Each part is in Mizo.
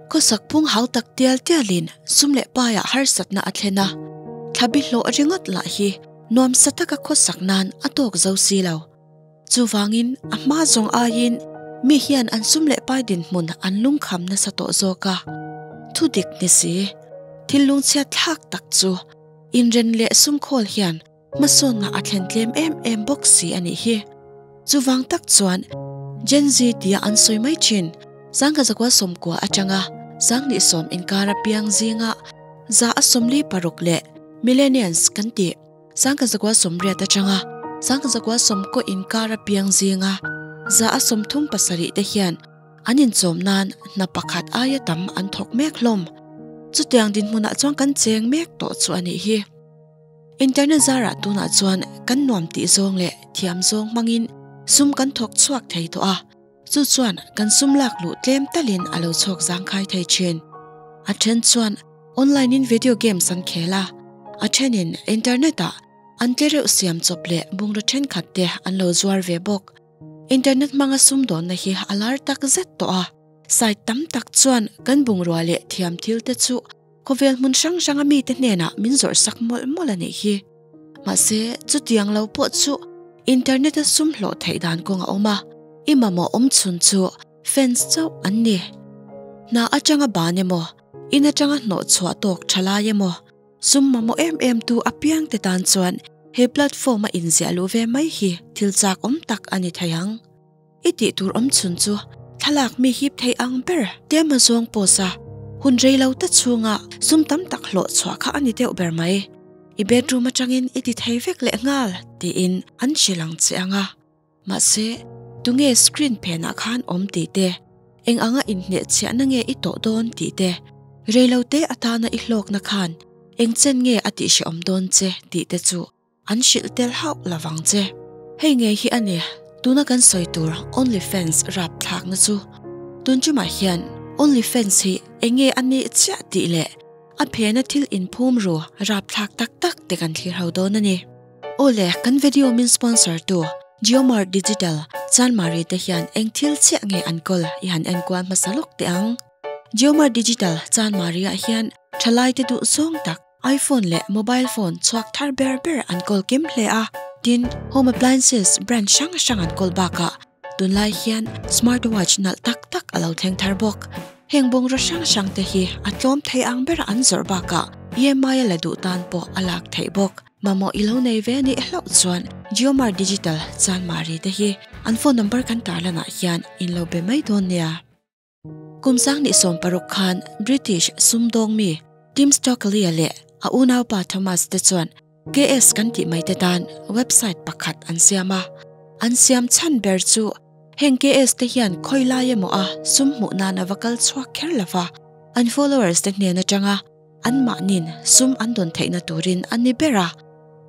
Khawsak phung hau tak tial tialin sum leh paiah harsatna a thlen a, thlabi hlawh ringawt lah hi nuamsa taka khawsak nan a tawk zo si lo. Chuvangin a hma zawng aiin mi hian an sum leh pai dinhmun an lungkham nasa tawh zawk a, thu dik ni si, thil lungchhiat thlak tak chu inren leh sumkhawl hian hmasawnna a thlen tlem em em bawk si a nih hi. Chuvang tak chuan Gen Z tia an sawi mai thin, sangha zakua sawmkua atanga sanghnih sawm inkara piang zinga za a 46 leh Millennials kan tih sangha zakua 80 atanga sangha zakua sawmkaw inkara piang zinga za a 37 te hian an inchawm nan hna pakhat aia tam an thawk mek hlawm. Chutiang dinhmunah chuan kan cheng mek tawh chu a nih hi. Internet zarah tunah chuan kan nuam tih zawng leh thiam zawng hmangin sum kan thawk chhuak thei tawh a, chu chuan kan sum lak luh tlem talin a lo chhawk zangkhai thei thin. A then chuan online in video games an khel a, a thenin internet ah an tlereuh siam chawp leh bungraw thenkhat te an lo zuar ve bawk. Internet hmanga sum dawnna hi a lar tak zet tawh a, site tam tak chuan kan bungrua leh thiam thil te chu Khawvel hmun hrang hranga mite hnenah min zawrh sak mawlh mawlh a nih hi. Mahse, chutiang lo pawh chu internet-a sum hlawh theih dan kawng a awm a, i mamawh awm chhun chu fans chauh an ni. Hna atanga ban emaw, in atanga hnawh chhuah tawk tha lai emaw, sum mamawh em em tu apiangte tan chuan he platform-a inziah luh ve mai hi thil chak awm tak a ni thei ang. I tih tur awm chhun chu thlalak mi hip thei ang ber tlem a zawng post a, hun rei lo ta chhunga sum tam tak hlawh chhuah kha a ni deuh ber mai. I bedroom atangin i ti thei vek leh nghal tiin an hrilh ang che ang a. Mahse, tunge screen phenah khan awm tih te, eng anga inhnehchhiahna nge i tawh dawn tih te, rei lo te atana i hlawkna khan eng chen nge a tihhrehawm dawn che tih te chu An hrilh tel hauh lovang che. Hei ngei hi a ni, tuna kan sawi tur OnlyFans rap thlakna chu. Tun tumah hian OnlyFans hi eng nge a nih chiah tih leh a phena thil inphum ru rap thlak tak tak te kan thlir ho dawn a ni. Aw le, kan video min sponsor tu Geomart Digital, Chanmari te hian eng thil chiah nge an kawl i han enkual hmasa lawk teh ang. Geomart Digital, Chanmari ah hian thalai te duh zawng tak, iPhone leh mobile phone chhuak thar ber ber an kawl kim hle a, tin, home appliances brand hrang hrang an kawl bakah tunlai hian smart watch nalh tak tak a lo thleng thar bawk. Heng bungraw hrang hrang te hi a tlawm thei ang bera an zawrh bakah EMI a la duh tan pawh a lak theih bawk. Mamawh i lo nei ve a nih hlauh chuan Geomart Digital Chanmari te hi an phone number kan tarlanah hian in lo be mai dawn nia. Kum sang 16 khan British sumdawng mi Tim Stockley-a leh a unaupa Thomas te chuan KS kan tih mai te tan website pakhat an siam a. An siam chhan ber chu heng KS te hian khawi lai emaw a sum hmuh nan a va kal chhuak kher lo va, an followers te hnen atanga anmahnin sum an dawn theihna turin a ni ber a.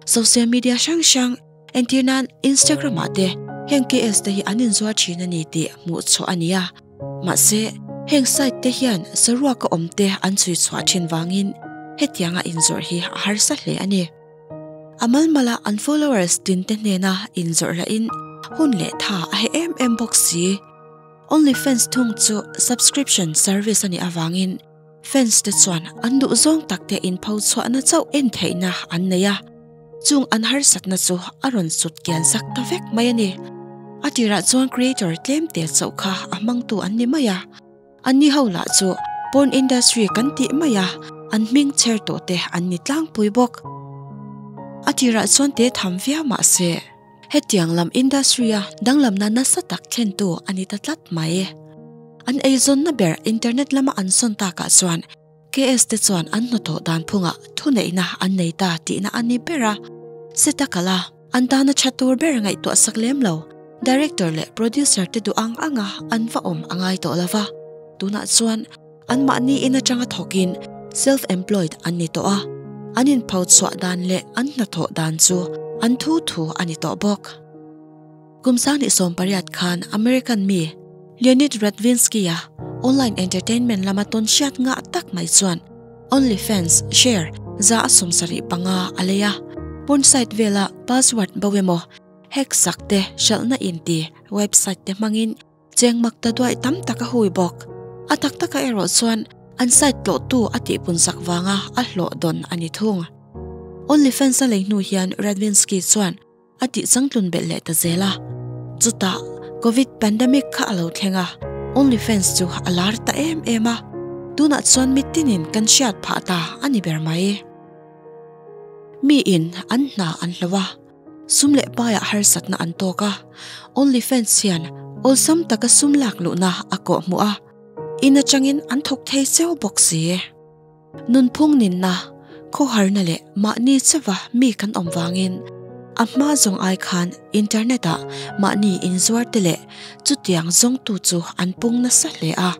Social media hrang hrang entir nan Instagram ah te heng KS te hi an inzuar thin a ni tih hmuh chhuah a ni a. Mahse, heng site te hian saruaka awm te an chhui chhuah thin vangin hetianga inzawrh hi a harsa hle a ni. A malmala an followers tin te hnena inzawrh lahin hun leh tha a heh em em bawk si. OnlyFans thung chu subscription service a nih avangin fans te chuan an duh zawng tak te inpho chhuahna chauh en theihna an nei a. Chung an harsatna chu a rawn sut kian sak ta vek mai a ni. A tirah chuan creator tlem te chauh kha a hmangtu an ni mai a. Anni ho lah chu porn industry kan tih mai a, an hming chher tawh te an ni tlangpui bawk. A tirah chuan te tham viau mah se, hetiang lam industry a danglamna nasa tak thlentu a ni ta tlat mai. An eizawnna ber internet lama an sawn takah chuan KS te chuan an hnathawh dan phungah thuneihna an nei ta tihna a ni ber a. Seta kala an tana tha tur ber ngaihtuah sak lem lo. Director leh producer te duh ang anga an va awm a ngai tawh lova. Tunah chuan anmahni in atanga thawkin self employed an ni tawh a. An inpho chhuah dan leh an hnathawh dan chu an thu thu a ni tawh bawk. Kum 2018 khan American mi Leonid Radvinsky-a online entertainment lama tawn hriat ngah tak mai chuan OnlyFans share 75% a lei a. Porn site vela password bo emaw, hack sak te hralhna inti website te hmangin cheng mak ta duai tam tak a hui bawk. A tak takah erawh chuan an site tlawhtu a tihpunsak vanga a hlawh dawn a ni thung. OnlyFans a lei hnu hian Radvinsky chuan a tih changtlun belh leh ta zel a. Chutah Covid pandemic kha a lo thleng a, OnlyFans chu a lar ta em em a, tunah chuan mitinin kan hriat phah ta a ni ber mai. Miin an hna an hlo a, sum leh paiah harsatna an tawk a, OnlyFans hian awlsam taka sum lak luhna a kawh hmuh a, in atangin an thawk thei cheu bawk si. Nunphung ninna, khawharna leh mahni chauha mi kan awm vangin a hma zawng ai khan internet ah mahni inzuar te leh chutiang zawngtu chu an pung nasa hle a,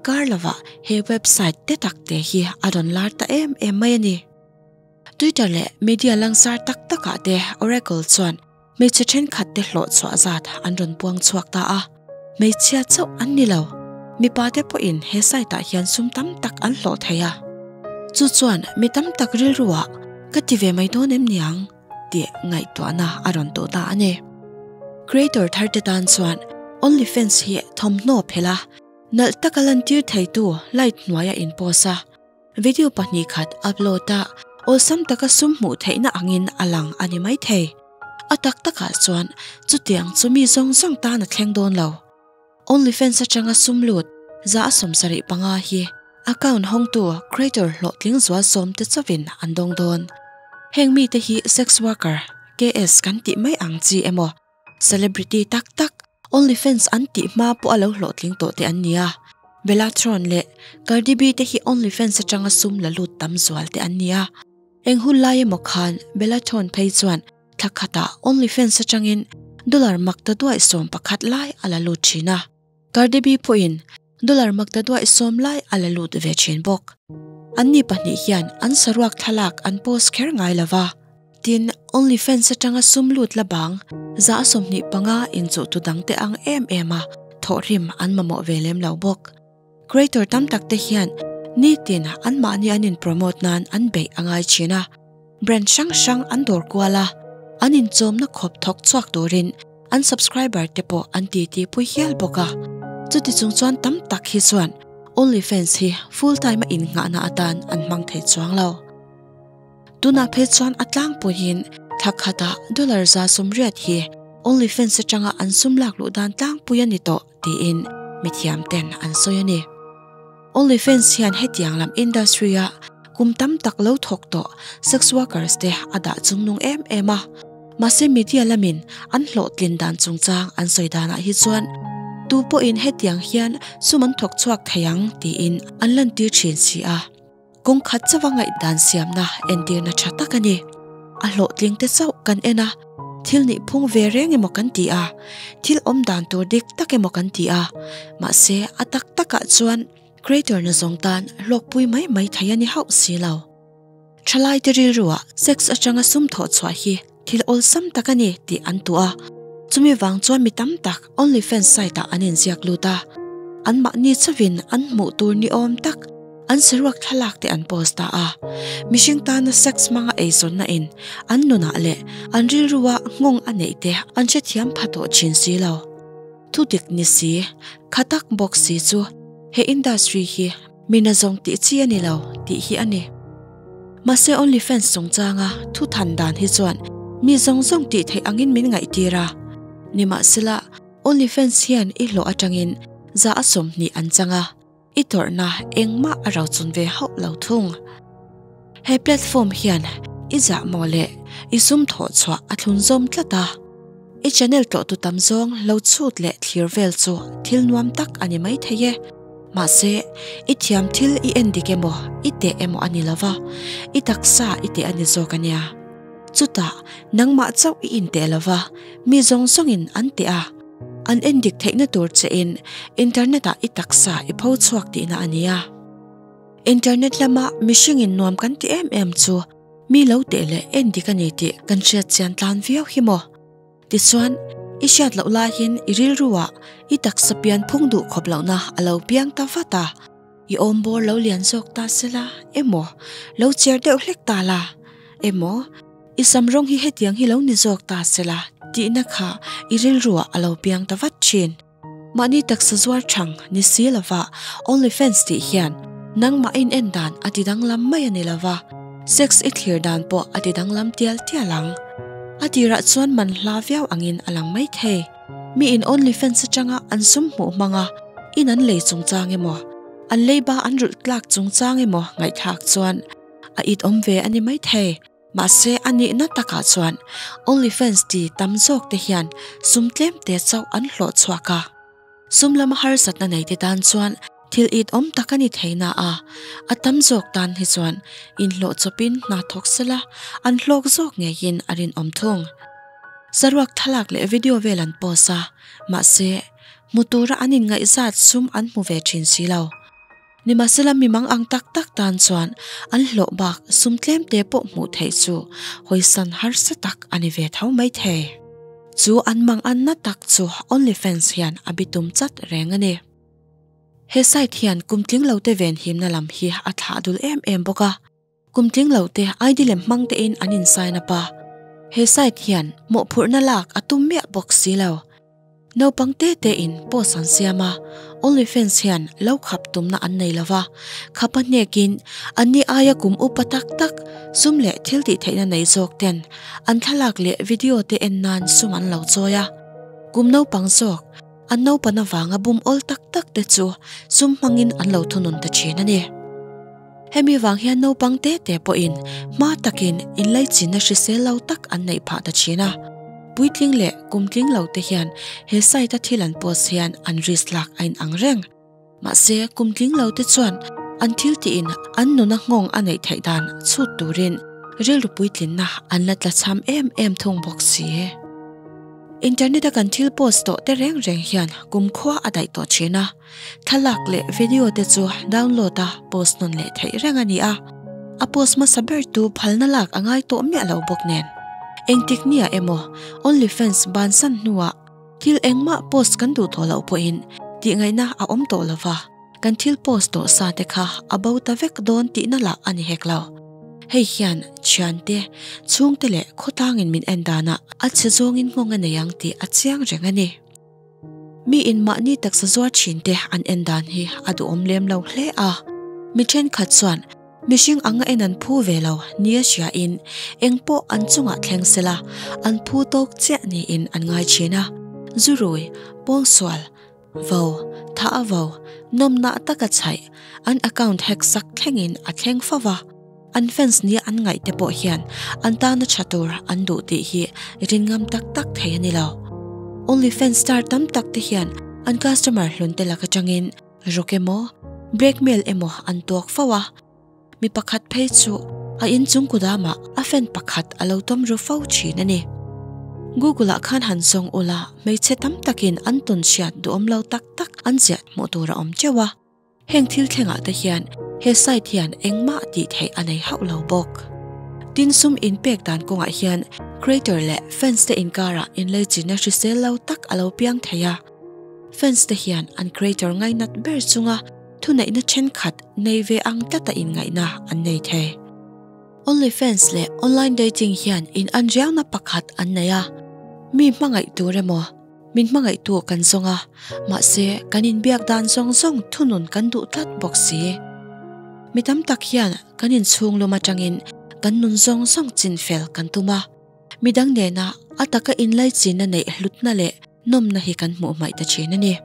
kar lovah he website te tak te hi a rawn lar ta em em mai a ni. Twitter leh media langsar tak takah te Oracle chuan hmeichhe thenkhat te hlawh chhuah zat an rawn puang chhuak ta a, hmeichhia chauh an ni lo, mipa te pawhin he site ah hian sum tam tak an hlawh thei a. Chu chuan mi tam tak rilruah ka ti ve mai dawn em niang tih ngaihtuahna a rawn tawh ta a ni. Creator thar te tan chuan OnlyFans hi thawmhnaw phelh a, nalh taka lantir theitu light hnuaia in post a, Video pahnih khat upload a, awlsam taka sum hmuh theihna angin a lang a ni maithei. A tak takah chuan chutiang chu mi zawng zawng tan a thleng dawn lo. OnlyFans atanga sum lut 75% hi account hawngtu creator hlawhtling zual sawm te chauhin an dawng dawn. Heng mite hi sex worker, KS kan tih mai ang chi emaw, Celebrity tak tak, OnlyFans an tih hma pawh a lo hlawhtling tawh te an ni a. Bella Thorne leh Cardi B te hi OnlyFans atanga sum la lut tam zual te an ni a. Eng hun lai emaw khan Bella Thorne phei chuan thla khatah OnlyFans atangin dollar makta duaih 11 lai a la lut thin a. Cardi B pawhin dollar makta duaih 10 lai a la lut ve thin bawk. Anni pahnih hian an saruak thlalak an post kher ngai lova. Tin, OnlyFans atanga sum lut la bang 25% inchuhtu dangte ang em em a thawhrim an mamawh ve lem lo bawk. Creator tam tak te hian nitin anmahni an in promote nan an beih a ngai thin a, brand hrang hrang an dawr kual a, an inchawmna khawp thawk chhuak turin an subscriber te pawh an titi pui hial bawk a. Chuti chung chuan tam tak hi chuan OnlyFans hi full time a innghahna atan an hmang thei chuang lo. Tunah phei chuan a tlangpuiin thla khatah dollar 180 hi OnlyFans atanga an sum lak luh dan tlangpui a ni tawh tiin mithiam ten an sawi a ni. OnlyFans hian hetiang lam industry a kum tam tak lo thawk tawh sex workers te a dah chungnung em em a. Mahse media lamin an hlawhtlin dan chungchang an sawi danah hi chuan tu pawhin hetiang hian sum an thawk chhuak thei ang tiin an lantir thin si a. Kawng khat chauha ngaihdan siamna entirna tha tak a ni. A hlawhtling te chauh kan en a, thil nih phung ve reng emaw kan ti a, thil awm dan tur dik tak emaw kan ti a, mahse a tak takah chuan creator na zawng tan hlawkpui mai mai thei a ni hauh si lo. Thalaite rilruah sex atanga sum thawh chhuah hi thil awlsam tak a ni tih an tuah a, chumi vang chuan mi tam tak OnlyFans site ah an inziak lut a, anmahni chauhin an hmuh tur ni awm tak an saruak thlalak te an post ta a. Mihring tana sex hmanga eizawnna in an nunah leh an rilrua nghawng a neih te an hrethiam pha tawh thin si lo. Thudik ni si, kha tak bawk si chu he industry hi Mi na zawng tih chi a ni lo tih hi a ni. Mahse OnlyFans chungchanga thu than dan hi chuan mi zawng zawng tih theih angin min ngaihtir a. Nimahsela, OnlyFans hian i hlawh atangin 20% an chang a, i tawrhna engmah a rochun ve hauh lo thung. He platform hian i zahmawh leh i sum thawh chhuah a thlun zawm tlat a. I channel tlawhtu tam zawng lo chhut leh thlir vel chu thil nuam tak a ni mai thei e. Mahse, i thiam thil i en dik emaw, i teh emaw a ni lo va, i taksa i teh a ni zawk a nia. Chutah, nangmah chauh i inteh lo va, mi zawng zawngin an teh a. An en dik theihna tur chein internet-ah i taksa i pho chhuak tihna a nia. Internet lama mihringin nuam kan ti em em chu mi lo teh leh en dik a ni tih kan hriat chian tlan viau hi maw? Tichuan, i hriat loh laiin i rilruah i taksa pian phung duh khawp lohna a lo piang ta vat a, i awm bawr lo lian zawk ta sela emaw, lo cher deuh hlek ta la emaw, i sam rawng hi hetiang hi lo ni zawk ta sela tihna kha i rilruah a lo piang ta vat thin. Mahni taksa zuar chang ni si lova OnlyFans tih hian nangmah in en dan a ti danglam mai a ni lova, sex i thlir dan pawh a ti danglam tial tial ang. A tirah chuan man hla viau angin a lang mai thei. Mi in OnlyFans atanga an sum hmuh hmanga in an lei chungchang emaw, an leiba an rulh tlak chungchang emaw ngaihthlak chuan a it awm ve a ni mai thei. Mahse a nihna takah chuan OnlyFans ti tam zawk te hian sum tlem te chauh an hlawh chhuak a. Sum lama harsatna nei te tan chuan thil it awm tak a ni thei na a, a tam zawk tan hi chuan inhlawh chawpin hna thawk sela an hlawk zawk ngeiin a rinawm thung. Saruak thlalak leh video vel an post a, mahse hmu tura an inngaihzat sum an hmu ve thin si lo. Nimahsela mi mang ang tak tak tan chuan an hlawh bak sum tlem te pawh hmuh theih chu hawisan harsa tak a ni ve tho mai thei. Chu an mang anna tak chu OnlyFans hian a bitum chat reng a ni. He site hian kum tling lo te venhimna lam hi a thlah dul em em bawk a. Kum tling lo te ID lem hmang tein an in sign up a. He site hian mawhphurhna lak a tum miah bawk si lo. Naupang te te in post an siam a, OnlyFans hian lo khap tumna an nei lo va, khap a hnekin anni aia kum upa tak tak sum leh thil tih theihna nei zawk ten an thlalak leh video te en nan sum an lo chawi a. Kum naupang zawk an naupan avanga bum awl tak tak te chu sum hmangin an lo thunun ta thin a ni. Hemi vang hian naupang te te pawhin hma takin inlaichinna hrisel lo tak an neih phah ta thin a. Puitling leh kumtling lo te hian he site a thil an post hian an risk lak a inang reng. Mahse, kumtling lo te chuan an thil tiin an nuna nghawng a neih theih dan chhut turin rilru puitlinna an la tlachham em em thung bawk si. Internet a kan thil post tawh te reng reng hian kumkhua a daih tawh thin a. Thlalak leh video te chu download a post nawn leh theih reng a ni a, a post hmasa ber tu phalna lak a ngai tawh miah lo bawk nen. Engtik nia emaw OnlyFans bansan hnuah thil engmah post kan duh tawh loh pawhin tihngaihna a awm tawh lo va, kan thil post tawh sa te kha a bo ta vek dawn tihna lah a ni hek lo. Hei hian thiante, chhungte leh khawtlangin min en danah a chhe zawngin nghawng a nei ang tih a chiang reng a ni. Mi in mahni taksa zuar thin te an en dan hi a duhawm lem lo hle a, mi thenkhat chuan mihring anga en an phu ve lo nia hria in engpawh an chungah thleng sela an phu tawk chiah niin an ngai thin a, zurui, pawngsual, vo, tha a vo, nawmna taka chhaih, an account hack sak thlengin a thleng fo va. An fans nia an ngaih te pawh hian an tana tha tur an duh tih hi rin ngam tak tak thei a ni lo. OnlyFans star tam tak te hian an customer hlun te lak atangin rawk emaw, blackmail emaw an tuak fo a. Mi pakhat phei chu a inchung kudamah a fan pakhat a lo tawm ru fo thin a ni. Google ah khan han zawng ula hmeichhe tam takin an tawn hriat duhawm lo tak tak an ziah hmuh tur a awm teuh a. Heng thil thlengah te hian he site hian engmah tih theih a nei hauh lo bawk. Tin sum inpek dan kawngah hian creator leh fans te inkarah inleichinna hrisel lo tak a lo piang thei a. Fans te hian an creator ngainat ber chunga thuneihna thenkhat nei ve ang tlata inngaihna an nei thei. OnlyFans leh online dating hian in an riauna pakhat an nei a, mi hmangaih tur emaw, Min hmangaihtu kan zawng a, mahse kan inbiak dan zawng zawng thunun kan duh tlat bawk si. Mi tam tak hian kan inchhung lum atangin kan nun zawng zawng chin fel kan tum a, midang nena a taka inlaichinna neih hlutna leh nawmna hi kan hmuh hmaih ta thin a ni.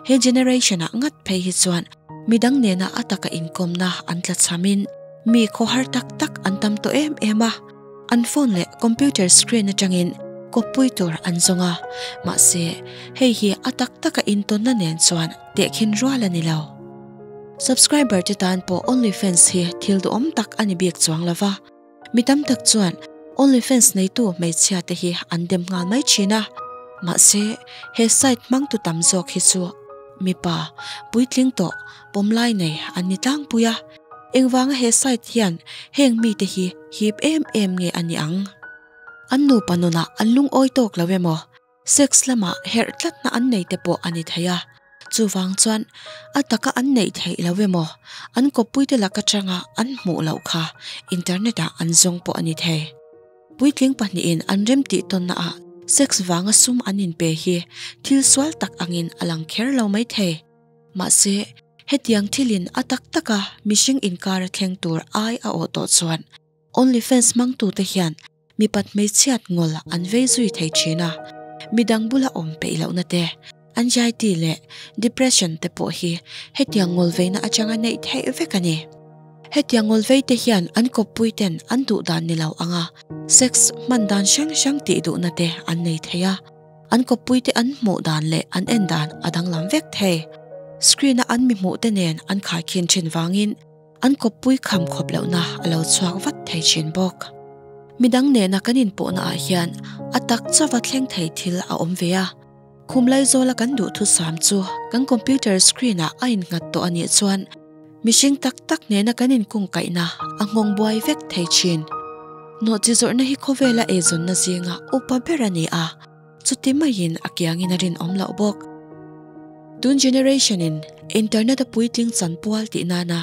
He generation ah ngat phei hi chuan midang nena a taka inkawmna an tlachhamin mi khawhar tak tak an tam tawh em em a. An phone leh computer screen atangin kawppui tur an zawng a, mahse hei hi a tak taka intawnna nen chuan tehkhin rual a ni lo. Subscriber te tan pawh OnlyFans hi thil duhawm tak a ni bik chuang lo va, mi tam tak chuan OnlyFans neitu hmeichhia te hi an dem nghal mai thin a, mahse he site hmangtu tam zawk hi chu mipa puitling tawh pawmlai nei an ni tlangpui a. Engvanga he site hian heng mite hi hip em em nge a nih ang? An nupa nunah an lungawi tawk lo emaw, sex lamah herh tlatna an nei te pawh a ni thei a. Chuvang chuan a taka an neih theih lo emaw, an kawppuite lak atanga an hmuh loh kha internet ah an zawng pawh a ni thei. Puitling pahnihin an remtih tawnnaah. sex vanga sum an inpe hi thil sual tak angin a lang kher lo mai thei. Mahse, hetiang thilin a tak taka mihring inkar a thleng tur ai a awh tawh chuan OnlyFans hmangtute hian mipat hmeichhiat ngawl an vei zui thei thin a, midang bula awm peih lohna te, anxiety leh depression te pawh hi hetiang ngawl veina atanga neih theih vek a ni. Hetiang ngawl vei te hian an kawppui ten an duh dan ni lo anga sex hman dan hrang hrang tih duhna te an nei thei a, an kawppui te an hmuh dan leh an en dan a danglam vek thei. Screen a an mi hmuh te nen an khaikhin thin vangin An kawppui kham khawp lohna a lo chhuak vat thei thin bawk. Midang nena kan inpawhna ah hian a tak chauva thleng thei thil a awm ve a. Khum laizawla kan duhthusam chu kan computer screen ah a innghat tawh a nih chuan mihring tak tak nena kan inkungkaihna a nghawng buai vek thei thin. Nawhchi zawrhna hi khawvela eizawnna zinga upa ber a ni a, chuti maiin a kiangin a rinawm loh bawk. Tun generation in internet a puitling chanpual tih nana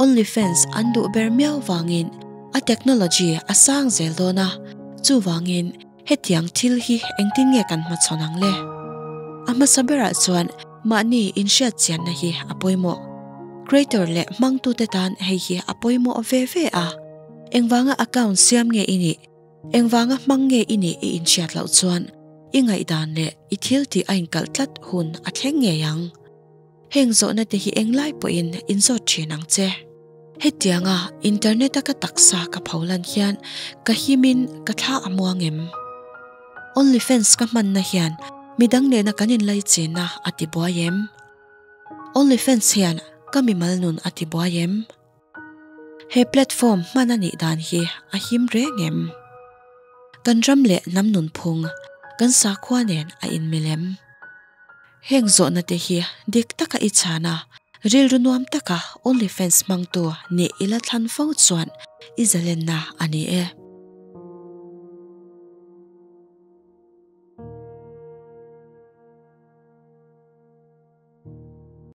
OnlyFans an duh ber miau vangin a technology a sang zel dawn a, chuvangin hetiang thil hi engtin nge kan hmachhawn ang le? A hmasa berah chuan mahni inhriat chianna hi a pawimawh. Creator leh hmangtute tan hei hi a pawimawh ve ve a, engvanga account siam nge i nih? Engvanga hmang nge i nih i inhriat loh chuan i ngaihdan leh i thil tih a inkalh tlat hun a thleng ngei ang. Heng zawhna te hi englai pawhin inzawt thin ang che. Hetianga internet a ka taksa ka pholan hian ka himin ka thla a muang em? OnlyFans ka hmanna hian midang nena kan inlaichinna a tibuai em? OnlyFans hian ka mimal nun a tibuai em? He platform hman a nih dan hi a him reng em? Kan ram leh hnam nunphung, kan sakhua nen a inmil em? Heng zawhna te hi dik taka i chhan a, rilru nuam taka OnlyFans hmangtu nih i la thlan fo chuan i zalenna a ni e.